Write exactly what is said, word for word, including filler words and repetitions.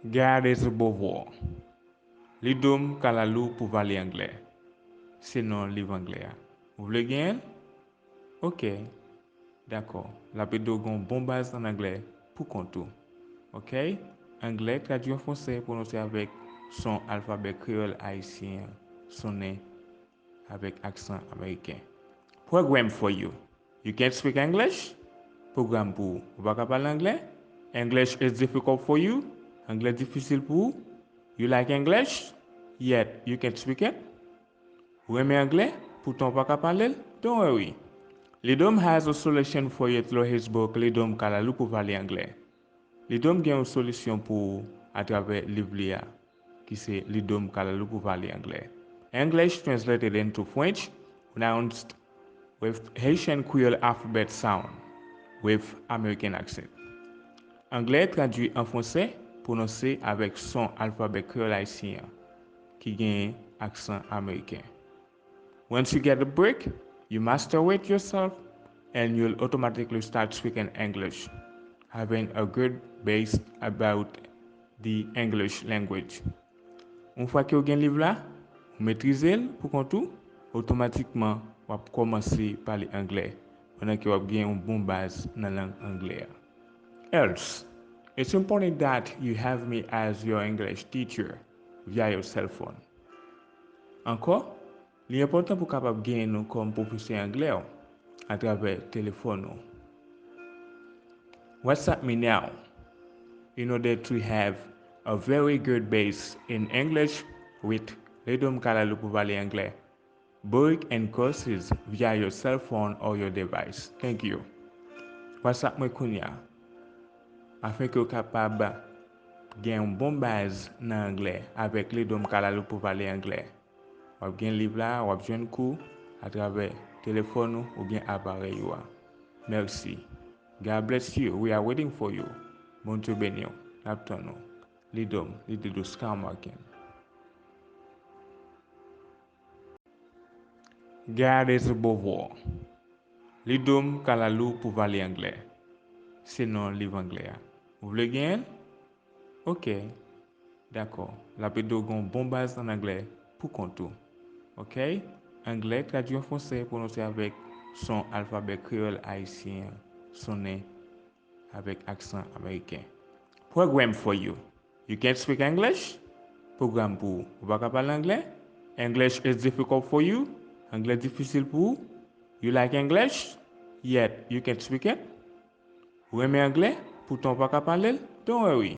Gade sou Beauvoir. Lidom Kalalou pou pale anglè. Se non liv anglè a. Ou vle genyen l? Ok. Dakò. L ap ede w gen yon bon baz an anglè pou kont ou. Ok? Anglè tradui an fransè pwononse avèk son alfabè kreyòl ayisyen an sonnen avèk aksan ameriken. Program for you. You can speak English? Pwogram pou ou. Ou pa ka pale anglè? English is difficult for you? Anglè difisil pou ou? You like English? Yet you can speak it? Ou renmen anglè? Poutan ou pa ka pale l? Don't worry. Lidom has a solution for you through his book Lidom Kalalou pou pale anglè. Lidom gen yon solisyon pou ou atravè liv li a, ki se Lidom Kalalou pou pale anglè. English translated into French, pronounced with Haitian Creole alphabet sound, with American accent. Anglè tradui an fransè, pwononse avèk son alfabè kreyòl ayisyen an, ki genyen aksan ameriken. Once you get the break, you master it yourself and you'll automatically start speaking English, having a good base about the English language. Yon fwa ke w gen liv la, ou metrize l pou kont ou, otomatikman w ap kòmanse pale anglè, pandan ke w ap gen yon bon baz nan lang anglè a. Else, it's important that you have me as your English teacher via your cell phone. Ankò, li enpòtan pou w kapab genyen nou kòm pwofesè anglè w atravè telefòn ou. WhatsApp me now in order to have a very good base in English with Lidom Kalalou pou pale anglè, book and courses via your cell phone or your device. Thank you. WhatsApp mwen kounye a, afin ke w kapab gen yon bon baz nan anglè avèk Lidom Kalalou pou pale anglè. W ap gen liv la, w ap jwenn kou atravè telefòn ou oubyen aparèy ou a. Mèsi. God bless you. We are waiting for you. Bondye beni w. N ap tann ou. Lidom, Lididou Skamwaken. Gade sou Beauvoir. Lidom Kalalou pou pale anglè. Se non liv anglè a. Ou vle genyen l? Ok. Dakò. L ap ede w gen yon bon baz an anglè pou kont ou. Ok? Anglè tradui an fransè pwononse avèk son alfabè kreyòl ayisyen an sonnen avèk aksan ameriken. Program for you. You can speak English? Pwogram pou ou. Ou pa ka pale anglè? English is difficult for you? Anglè difisil pou ou? You like English? Yet you can speak it? Ou renmen anglè? Poutan ou pa ka pale l? Don't worry.